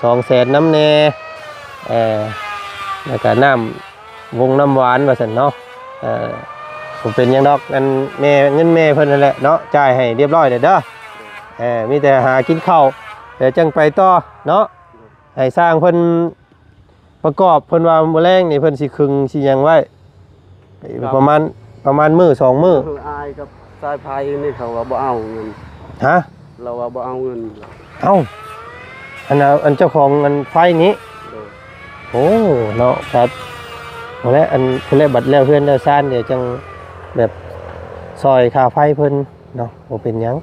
ສອງແສນນຳແດ່ ເອີ ແລ້ວກະນ້ຳວົງນ້ຳຫວານວ່າຊັ້ນເນາະ. ເອີ ບໍ່ເປັນຫຍັງດອກ ອັນແມ່ ເງິນແມ່ເພິ່ນຫັ້ນແຫຼະເນາະ ຈ່າຍໃຫ້ຮຽບຮ້ອຍແລ້ວເດີ. ເອີ ມີແຕ່ຫາກິນເຂົ້າ ແລ້ວຈັ່ງໄປຕໍ່ເນາະ ໃຫ້ຊ່າງເພິ່ນປະກອບ ເພິ່ນວ່າມື້ແລງນີ້ເພິ່ນຊິຄຶງຊິຫຍັງໄວ້. ປະມານ ປະມານມື້ສອງມື້. ເອີ ອ້າຍກັບສາຍໄຟນີ້ເຂົາວ່າບໍ່ເອົາເງິນ. ຮະ? ລາວວ່າບໍ່ເອົາເງິນ. ເອົ້າ ອັນນ່າ ອັນເຈົ້າຂອງອັນໄຟນີ້? ໂດຍ. ໂອ້ ເນາະ ຄັບ ຫັ້ນແຫຼະ ອັນ ພຸ້ນແຫຼະ ບັດແລ້ວເຮືອນແລ້ວຊານ ດຽວຈັ່ງແບບຊ່ອຍຄ່າໄຟເພິ່ນເນາະ. ບໍ່ເປັນຫຍັງ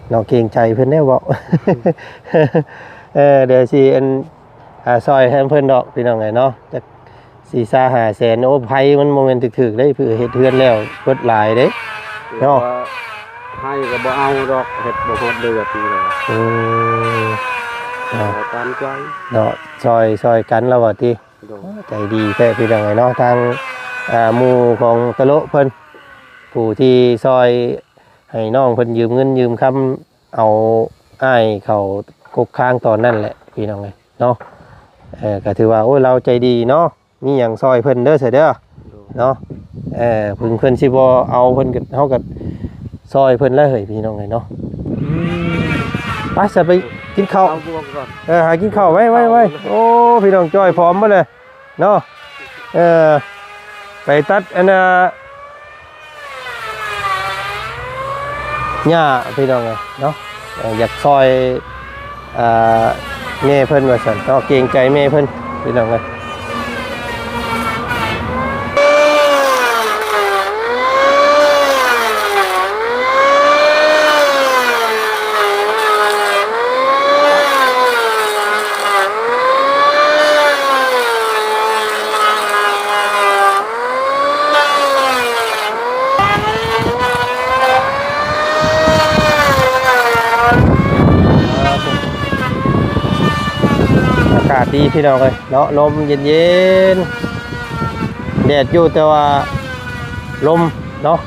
ເນາະ ເກງໃຈເພິ່ນແດ່ເວົ້າ. ເອີ ດຽວຊິອັນ ອ່າ ຊ່ອຍໃຫ້ເພິ່ນດອກ ພີ່ນ້ອງເອີຍເນາະ ຈັກສີ່ສາມຫ້າແສນ. ໂອ້ ໄຟມັນບໍ່ແມ່ນຖືກໆເດ້ ເພື່ອເຮັດເຮືອນແລ້ວເບິດຫຼາຍເດ້ເນາະ. ໃຫ້ກໍບໍ່ເອົາດອກ ເຮັດບໍ່ຮອດເດືອນນີ້ແຫຼະ. ອືມ ເນາະ ຕາມໃຈເນາະ ຊ່ອຍ ຊ່ອຍກັນລະວ່າຕິ. ໂດຍ. ໃຈດີແທ້ ພີ່ນ້ອງເອີຍເນາະ ທາງ ອ່າ ໝູ່ຂອງຕະໂລະເພິ່ນ ຜູ້ທີ່ຊ່ອຍໃຫ້ນ້ອງເພິ່ນຢືມເງິນຢືມຄຳ ເອົາອ້າຍເຂົ້າກົກຄາງຕອນນັ້ນແຫຼະ ພີ່ນ້ອງເອີຍເນາະ. ເອີ ກໍຖືວ່າ ໂອ້ຍ ລາວໃຈດີເນາະ ມີຫຍັງຊ່ອຍເພິ່ນເດີ ຊະເດີ. ໂດຍ. ເນາະ ເອີ ເພິ່ນ ເພິ່ນຊິບໍ່ເອົາ ເພິ່ນກໍ ເຮົາກໍຊ່ອຍເພິ່ນແລ້ວເຮີ້ຍ ພີ່ນ້ອງເອີຍເນາະ. ອືມ ໄປຊະ ໄປກິນເຂົ້າ ເອົາບວກກ່ອນ. ເອີ ຫາກິນເຂົ້າໄວໆໆ. ໂອ້ ພີ່ນ້ອງ ຈ່ອຍຜອມໝົດເລີຍເນາະ. ເອີ ໄປຕັດອັນນ່າ ຫຍ້າ ພີ່ນ້ອງເອີຍເນາະ. ເອີ ຢາກຊ່ອຍ ອ່າ ແມ່ເພິ່ນວ່າຊັ້ນເນາະ ເກງໃຈແມ່ເພິ່ນ ພີ່ນ້ອງເອີຍ. ອາກາດດີ ພີ່ນ້ອງເອີຍເນາະ ລົມເຢັນໆ ແດດຢູ່ ແຕ່ວ່າລົມເນາະ.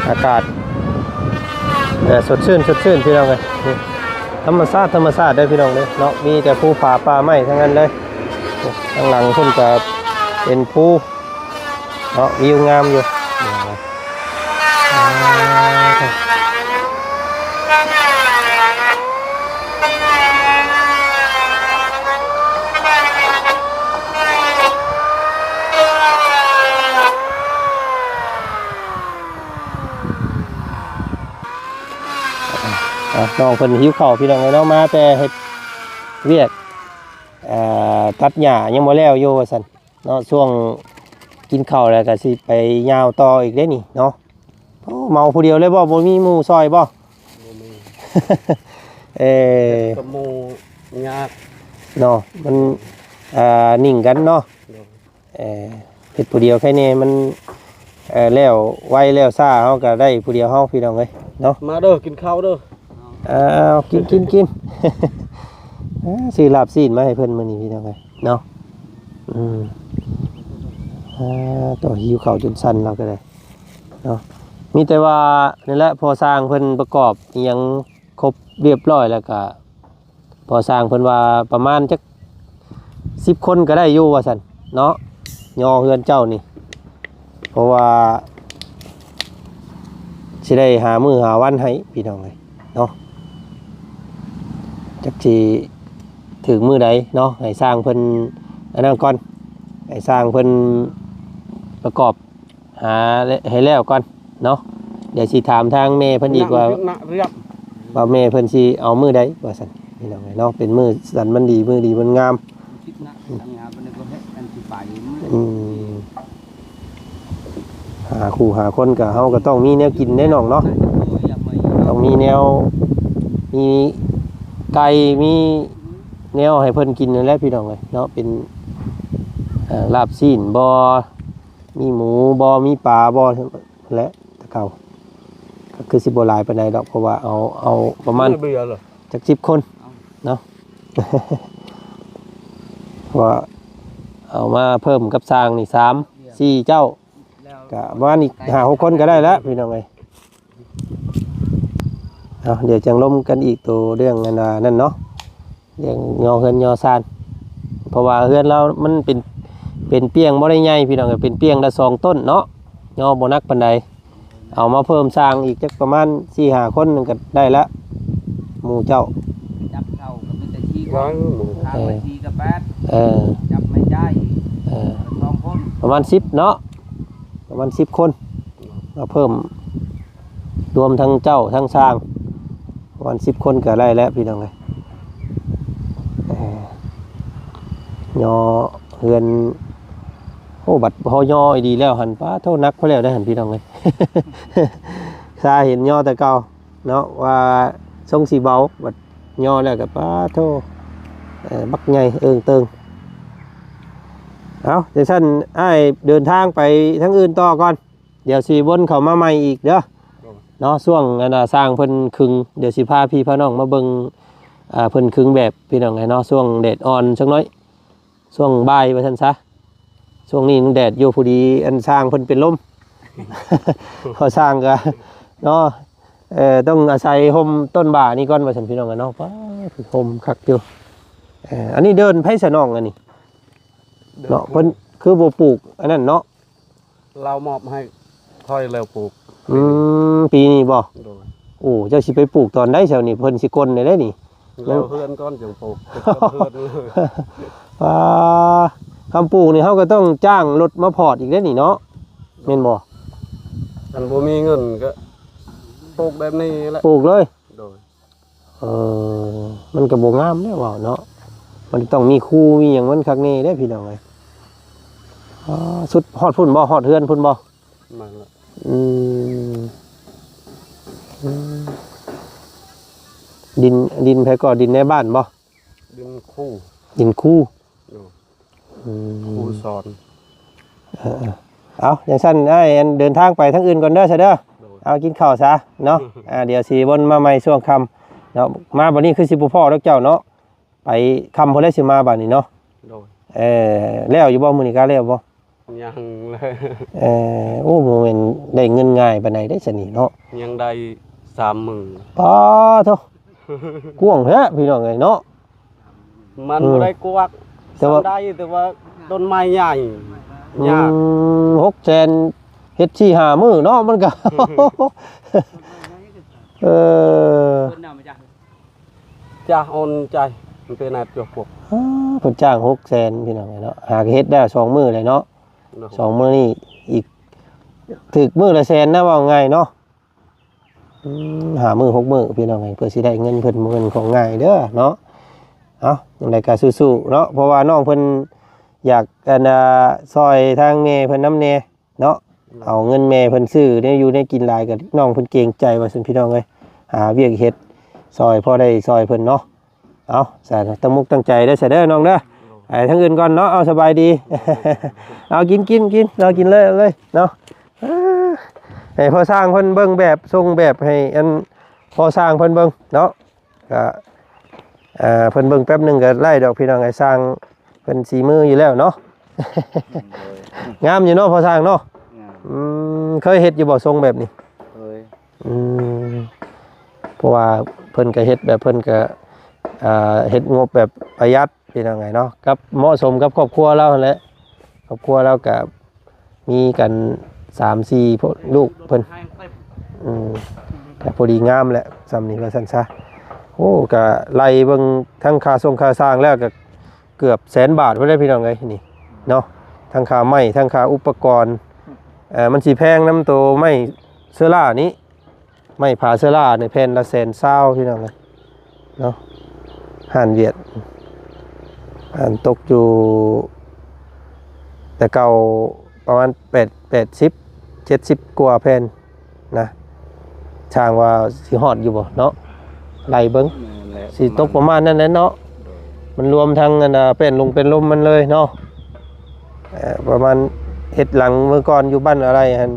ອາກາດ ເອີ ສົດຊື່ນ ສົດຊື່ນ ພີ່ນ້ອງເອີຍ. ນີ້ ທຳມະຊາດ ທຳມະຊາດເດີ ພີ່ນ້ອງເດີເນາະ ມີແຕ່ພູຜາປ່າໄມ້ທັງນັ້ນເລີຍ. ນີ້ ທາງຫຼັງພຸ້ນກໍເປັນພູເນາະ ວິວງາມຢູ່. ອ່ະ ນ້ອງເພິ່ນຫິວເຂົ້າ ພີ່ນ້ອງເອີຍເນາະ ມາແຕ່ເຮັດວຽກ ເອີ ຕັດຫຍ້າຍັງບໍ່ແລ້ວຢູ່ວ່າຊັ້ນເນາະ. ຊ່ວງກິນເຂົ້າແລ້ວກໍຊິໄປຍາວຕໍ່ອີກເດ້ນີ້ເນາະ. ໂອ້ ເມົາຜູ້ດຽວເລີຍບໍ່? ບໍ່ມີໝູ່ຊ່ອຍບໍ່? ບໍ່ມີ. ເອີ ເຮັດກັບໝູ່ຍາກເນາະ ມັນ ອ່າ ໜິ່ງກັນເນາະ. ໂດຍ. ເອີ ເຮັດຜູ້ດຽວໃຄແນ່ ມັນ ເອີ ແລ້ວໄວແລ້ວຊ້າ ເຮົາກໍໄດ້ຜູ້ດຽວເຮົາ ພີ່ນ້ອງເອີຍເນາະ. ມາເດີ ກິນເຂົ້າເດີ. ອ້າວ ກິນ ກິນ ກິນ. ຊື້ລາບຊີ້ນມາໃຫ້ເພິ່ນມື້ນີ້ ພີ່ນ້ອງເອີຍເນາະ. ອືມ ອ່າ ໂຕ ຫິວເຂົ້າຈົນສັ່ນລາວກໍໄດ້ເນາະ. ມີແຕ່ວ່ານີ້ແຫຼະ ພໍ່ຊ່າງເພິ່ນປະກອບອີ່ຫຍັງຄົບລຽບລ້ອຍແລ້ວກໍ ພໍ່ຊ່າງເພິ່ນວ່າປະມານຈັກສິບຄົນກໍໄດ້ຢູ່ວ່າຊັ້ນເນາະ ຍໍເຮືອນເຈົ້ານີ້ ເພາະວ່າຊິໄດ້ຫາມື້ຫາວັນໃຫ້ ພີ່ນ້ອງເອີຍເນາະ. ຈັກຊິຖືກມື້ໃດເນາະ ໃຫ້ຊ່າງເພິ່ນອັນນັ້ນກ່ອນ ໃຫ້ຊ່າງເພິ່ນປະກອບ ຫາໃຫ້ແລ້ວກ່ອນເນາະ. ດຽວຊິຖາມທາງແມ່ເພິ່ນອີກວ່າ ວ່າແມ່ເພິ່ນຊິເອົາມື້ໃດວ່າຊັ້ນ ພີ່ນ້ອງເອີຍເນາະ. ເປັນມື້ສັນວັນດີ ມື້ດີວັນງາມ. ອືມ ຫາຄູ່ຫາຄົນກໍ ເຮົາກໍຕ້ອງມີແນວກິນເດ້ນ້ອງເນາະ. ຕ້ອງມີແນວ ມີໄກ່ ມີແນວໃຫ້ເພິ່ນກິນນັ້ນແຫຼະ ພີ່ນ້ອງເອີຍເນາະ. ເປັນ ເອີ ລາບຊີ້ນບໍ່ ມີໝູບໍ່ ມີປາບໍ່ ແຫຼະ ແຕ່ເກົ່າ ກໍຄືຊິບໍ່ຫຼາຍປານໃດດອກ ເພາະວ່າເອົາ ເອົາປະມານ ເບຍເລີຍ ຈັກສິບຄົນເນາະ. ເພາະວ່າເອົາມາເພີ່ມກັບຊ່າງນີ້ ສາມ ສີ່ເຈົ້າ ກະປະມານອີກຫ້າຫົກຄົນກໍໄດ້ແລ້ວ ພີ່ນ້ອງເອີຍ. ເອົາ ດຽວຈັ່ງລົມກັນອີກໂຕເລື່ອງອັນວ່ານັ້ນເນາະ ເລື່ອງຍໍເຮືອນຍໍຊານ ເພາະວ່າເຮືອນລາວມັນເປັນ ເປັນປຽງບໍ່ໄດ້ໃຫຍ່ ພີ່ນ້ອງເອີຍ ເປັນປຽງລະສອງຕົ້ນເນາະ ຍໍບໍ່ໜັກປານໃດ. ເອົາມາເພີ່ມສ້າງອີກຈັກປະມານສີ່ຫ້າຄົນກໍໄດ້ລະ ໝູ່ເຈົ້າ. ຈັບເຂົ້າກໍມີແຕ່ສີ່ຄົນ ຫາໄວ້ສີ່ກັບແປດ ເອີ ຈັບໄມ້ຈ່າຍອີກ ເອີ ສອງຄົນ ປະມານສິບເນາະ. ປະ ປະມານສິບຄົນ ມາເພີ່ມ ລວມທັງເຈົ້າທັງຊ່າງ ປະມານສິບຄົນກໍໄດ້ແລ້ວພີ່ນ້ອງເອີຍ. ເອີ ຍໍເຮືອນ ໂອ້ ບັດພໍຍໍອີ່ດີແລ້ວຫັ້ນ ປາໂທ້ ໜັກພໍແລ້ວໄດ໋ຫັ້ນພີ່ນ້ອງເອີຍ. ຊາເຫັນຍໍແຕ່ເກົ່າ ເນາະ ວ່າຊົງຊິເບົາ ບັດຍໍແລ້ວກໍປາໂທ້ ເອີ ບັກໃຫຍ່ເອີງເຕີງ. ເອົາ ຈັ່ງຊັ້ນອ້າຍເດີນທາງໄປທາງອື່ນຕໍ່ກ່ອນ ດຽວຊິວົນເຂົ້າມາໃໝ່ອີກເດີ ໂດຍ ເນາະ. ຊ່ວງອັນນ່າ ຊ່າງເພິ່ນຂຶງ ດຽວຊິພາພີ່ພານ້ອງມາເບິ່ງ ອ່າ ເພິ່ນຂຶງແບບ ພີ່ນ້ອງເອີຍເນາະ ຊ່ວງແດດອ່ອນຈັກໜ້ອຍ ຊ່ວງບ່າຍວ່າຊັ້ນຊະ. ຊ່ວງນີ້ມັນແດດຢູ່ ພໍດີອັນຊ່າງເພິ່ນເປັນລົມ ເພາະຊ່າງກໍເນາະ ເອີ ຕ້ອງອາໄສຮົ່ມຕົ້ນບ້ານີ້ກ່ອນວ່າຊັ້ນ ພີ່ນ້ອງເນາະ. ປ້າ ຮົ່ມຄັກຢູ່. ເອີ ອັນນີ້ເດີ່ນໃຜສະນ້ອງອັນນີ້ ເດີ່ນ ເນາະ ເພິ່ນຄືບໍ່ປູກອັນນັ້ນເນາະ. ລາວມອບໃຫ້ຂ້ອຍແລ້ວປູກ. ອືມ ປີນີ້ບໍ່? ໂດຍ. ໂອ້ ເຈົ້າຊິໄປປູກຕອນໃດແຖວນີ້ ເພິ່ນຊິກົນໄດ້ເດ້ນີ້. ແລ້ວເຮືອນກ່ອນຈຶ່ງປູກ ຕິດກັບເຮືອນເລີຍ. ອ່າ ຄຳປູກນີ້ເຮົາກໍຕ້ອງຈ້າງລົດມາພອດອີກເດ້ນີ້ເນາະ ແມ່ນບໍ່? ຄັນບໍ່ມີເງິນກໍປູກແບບນີ້ແຫຼະ ປູກເລີຍ. ໂດຍ. ເອີ ມັນກໍບໍ່ງາມແລ້ວເວົ້າເນາະ ມັນຕ້ອງມີຄູມີຫຍັງມັນຄັກແນ່ເດ້ພີ່ນ້ອງເອີຍ. ອ່າ ສຸດຮອດພຸ້ນບໍ່? ຮອດເຮືອນພຸ້ນບໍ່? ແມ່ນລະ. ອືມ ອືມ ດິນ ດິນໃຜກໍ? ດິນໃນບ້ານບໍ່? ດິນຄູ ດິນຄູ. ໂດຍ. ອືມ ຄູສອນ. ເອີໆ ເອົາ ຈັ່ງຊັ້ນອ້າຍ ອັນ ເດີນທາງໄປທາງອື່ນກ່ອນເດີຊະເດີ. ໂດຍ. ເອົາ ກິນເຂົ້າຊະເນາະ. ອ່າ ດຽວຊິວົນມາໃໝ່ຊ່ວງຄ່ຳເນາະ. ມາບັດນີ້ຄືຊິບໍ່ພໍ້ດອກເຈົ້າເນາະ ໄປຄ່ຳພຸ້ນແຫຼະຊິມາບັດນີ້ເນາະ. ໂດຍ. ເອີ ແລ້ວຢູ່ບໍ່? ມື້ນີ້ກະແລ້ວບໍ່? ຍັງເລີຍ. ເອີ ໂອ້ ບໍ່ແມ່ນໄດ້ເງິນງ່າຍປານໃດເດ້ຊະນີ້ເນາະ. ຍັງໄດ້ສາມມື້. ປາໂທ້ ກວ້າງແທ້ພີ່ນ້ອງເອີຍເນາະ. ມັນ ອືມ ບໍ່ໄດ້ກວ້າງ ແຕ່ວ່າ ສ່ຳໄດ້ ແຕ່ວ່າຕົ້ນໄມ້ໃຫຍ່ ອືມ ຍາກ. ຫົກແສນເຮັດສີ່ຫ້າມື້ເນາະ ມັນກໍ ເອີ ຈ້າງໂອນໃຈ ມັນເປັນອາດຈົກປົກ ເພິ່ນຈ້າງຫົກແສນ ພີ່ນ້ອງເນາະ. ຫາກໍເຮັດໄດ້ສອງມື້ແລ້ວເນາະ. ເນາະ ສອງມື້ນີ້ອີກ ຖືກມື້ລະແສນນະ ເວົ້າງ່າຍເນາະ. ອືມ ຫ້າມື້ຫົກມື້ພີ່ນ້ອງເອີຍ ເພື່ອຊິໄດ້ເງິນເພິ່ນ ບໍ່ແມ່ນຂອງງ່າຍເດີເນາະ. ເອົາ ຈັ່ງໃດກໍສູ້ໆເນາະ ເພາະວ່ານ້ອງເພິ່ນຢາກ ອັນ ອ່າ ຊ່ອຍທາງແມ່ເພິ່ນນຳແດ່ເນາະ. ເອົາເງິນແມ່ເພິ່ນຊື້ແນວຢູ່ແນວກິນຫຼາຍ ກໍນ້ອງເພິ່ນເກງໃຈວ່າຊັ້ນ ພີ່ນ້ອງເອີຍ. ຫາວຽກເຮັດຊ່ອຍ ພໍໄດ້ຊ່ອຍເພິ່ນເນາະ. ເອົາ ສາທຸ ຕັ້ງມຸກຕັ້ງໃຈເດີ ສາເດີ ນ້ອງເດີ. ໄປທາງອື່ນກ່ອນເນາະ. ເອົາ ສະບາຍດີ. ເອົາ ກິນ ກິນ ກິນ ເອົາ ກິນເລີຍ ເອົາເລີຍເນາະ. ເອີ ໃຫ້ພໍ່ຊ່າງເພິ່ນເບິ່ງແບບ ສົ່ງແບບໃຫ້ອັນພໍ່ຊ່າງເພິ່ນເບິ່ງເນາະ. ກະ ເອີ ເພິ່ນເບິ່ງແປັບໜຶ່ງກໍໄດ້ດອກ ພີ່ນ້ອງເອີຍ. ຊ່າງເພິ່ນສີມືຢູ່ແລ້ວເນາະ. ໂດຍ. ງາມຢູ່ເນາະ ພໍ່ຊ່າງເນາະ. ງາມ. ອືມ ເຄີຍເຮັດຢູ່ບໍ່ ຊົງແບບນີ້? ເຄີຍ. ອືມ ເພາະວ່າເພິ່ນກໍເຮັດແບບ ເພິ່ນກໍ ອ່າ ເຮັດງົບແບບປະຢັດ ພີ່ນ້ອງເອີຍເນາະ ກັບເໝາະສົມກັບຄອບຄົວລາວຫັ້ນແຫຼະ. ຄອບຄົວລາວກໍມີກັນສາມສີ່ ພວກລູກເພິ່ນ. ອືມ ກໍພໍດີງາມແຫຼະ ຊ່ຳນີ້ວ່າຊັ້ນຊະ. ໂອ້ ກໍໄລ່ເບິ່ງທັງຄ່າຊົງຄ່າຊ່າງແລ້ວ ກໍເກືອບແສນບາດພຸ້ນແຫຼະ ພີ່ນ້ອງເອີຍ ນີ້ເນາະ. ທັງຄ່າໄມ້ ທັງຄ່າອຸປະກອນ ເອີ ມັນຊິແພງນຳໂຕໄມ້ເຊື້ອລານີ້. ໄມ້ຜາເຊື້ອລານີ້ແຜ່ນລະແສນຊາວ ພີ່ນ້ອງເອີຍເນາະ. ຮ້ານຫວຽດ ອັນຕົກຢູ່ແຕ່ເກົ່າປະມານແປດ ແປດສິບ ເຈັດສິບກວ່າແຜ່ນນະ. ຊ່າງວ່າຊິຮອດຢູ່ບໍ່ເນາະ ໄລ່ເບິ່ງ. ແມ່ນແຫຼະ ຊິຕົກປະມານນັ້ນແຫຼະເນາະ. ໂດຍ. ມັນລວມທັງອັນ ອ່າ ແປ້ນລົງແປ້ນລົມມັນເລີຍເນາະ. ເອີ ປະມານເຮັດຫຼັງມື້ກ່ອນຢູ່ບ້ານອາໄລຫັ້ນ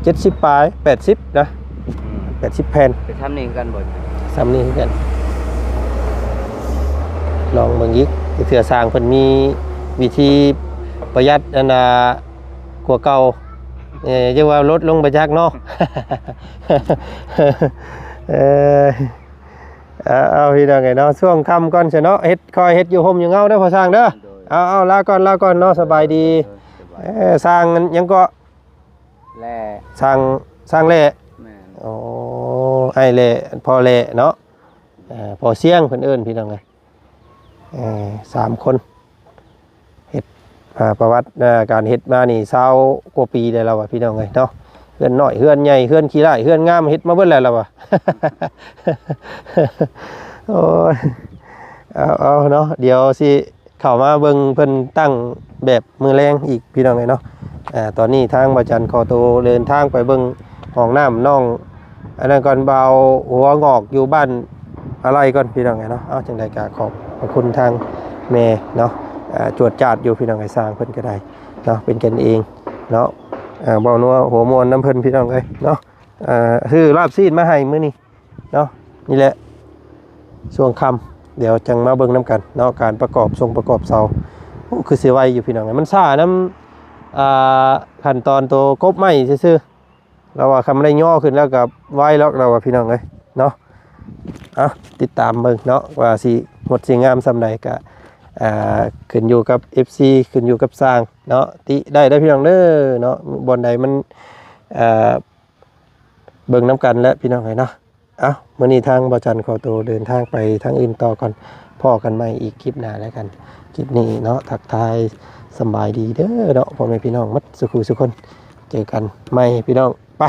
ເຈັດສິບປາຍ ແປດສິບນະ. ອືມ ແປດສິບແຜ່ນ. ກໍຊ່ຳນີ້ຄືກັນບໍ່? ຊ່ຳນີ້ຄືກັນ. ລອງເບິ່ງອີກ ເທື່ອຊ່າງເພິ່ນມີວິທີປະຢັດອັນນ່າກວ່າເກົ່າ. ເອີ ຈັ່ງວ່າລົດລົງໄປຈັກເນາະ. ເອີ ເອົາ ເອົາ ພີ່ນ້ອງເອີຍເນາະ ຊ່ວງຄ່ຳກ່ອນຊະເນາະ. ເຮັດ ຄອຍເຮັດຢູ່ຮົ່ມຢູ່ເງົາເດີພໍ່ຊ່າງເດີ. ໂດຍ. ເອົາ ເອົາ ລາກ່ອນ ລາກ່ອນເນາະ. ສະບາຍດີ. ໂດຍ ສະບາຍ. ເອີ ຊ່າງຫຍັງເກາະ? ແຫຼະ. ຊ່າງ ຊ່າງແຫຼະ. ແມ່ນ. ໂອ້ ອ້າຍແຫຼະ ພໍ່ແຫຼະເນາະ. ເອີ ພໍ່ຊຽງເພິ່ນເອີ້ນ ພີ່ນ້ອງເອີຍ. ເອີ ສາມຄົນ ເຮັດ ອ່າ ປະຫວັດ ອ່າ ການເຮັດມານີ້ຊາວກວ່າປີແລ້ວລາວວ່າ ພີ່ນ້ອງເອີຍເນາະ. ເຮືອນນ້ອຍເຮືອນໃຫຍ່ ເຮືອນຂີ້ຮ້າຍເຮືອນງາມ ເຮັດມາເບິດແລ້ວລາວວ່າ. ໂອ້ຍ ເອົາ ເອົາເນາະ ດຽວຊິເຂົ້າມາເບິ່ງເພິ່ນຕັ້ງແບບມື້ແລງອີກ ພີ່ນ້ອງເອີຍເນາະ. ອ່າ ຕອນນີ້ທາງບ່າວຈັນຂໍໂຕເດີນທາງໄປເບິ່ງຫ້ອງນ້ຳນ້ອງ ອັນນັ້ນກ່ອນ ບ່າວຫົວງອກຢູ່ບ້ານອາໄລກ່ອນ ພີ່ນ້ອງເອີຍເນາະ. ເອົາ ຈັ່ງໃດກໍຂອບພະຄຸນທາງແມ່ເນາະ ອ່າ ຈວດຈາດຢູ່ ພີ່ນ້ອງເອີຍ ຊ່າງເພິ່ນກໍໄດ້ເນາະ ເປັນກັນເອງເນາະ. ອ່າ ເວົ້ານົວຫົວມ່ວນນຳເພິ່ນ ພີ່ນ້ອງເອີຍເນາະ. ອ່າ ຊື້ລາບຊີ້ນມາໃຫ້ມື້ນີ້ເນາະ. ນີ້ແຫຼະຊ່ວງຄ່ຳ ດຽວຈັ່ງມາເບິ່ງນຳກັນເນາະ ການປະກອບຊົງປະກອບເສົາ. ໂອ້ ຄືຊິໄວຢູ່ ພີ່ນ້ອງເອີຍ ມັນຊ້ານຳ ອ່າ ຂັ້ນຕອນໂຕກົບໄມ້ຊື່ໆ. ລາວວ່າຄັນໄດ້ຍໍຂຶ້ນແລ້ວກໍໄວລັອກ ລາວວ່າ ພີ່ນ້ອງເອີຍເນາະ. ເອົາ ຕິດຕາມເບິ່ງເນາະ ວ່າຊິຫົດຊິງາມສ່ຳໃດ ກໍ ອ່າ ຂຶ້ນຢູ່ກັບເອັຟຊີ ຂຶ້ນຢູ່ກັບຊ່າງເນາະ. ຕິໄດ້ເດີ ພີ່ນ້ອງເດີເນາະ ບ່ອນໃດມັນ ອ່າ ເບິ່ງນຳກັນແຫຼະ ພີ່ນ້ອງເອີຍເນາະ. ເອົາ ມື້ນີ້ທາງບ່າວຈັນຂໍໂຕເດີນທາງໄປທາງອື່ນຕໍ່ກ່ອນ ພໍ້ກັນໃໝ່ອີກຄລິບໜ້າແລ້ວກັນ. ຄລິບນີ້ເນາະ ທັກທາຍສຳບາຍດີເດີເນາະ ພໍ່ແມ່ພີ່ນ້ອງໝົດສູ່ຄູ່ສູ່ຄົນ. ເຈີກັນໃໝ່ ພີ່ນ້ອງ ໄປ.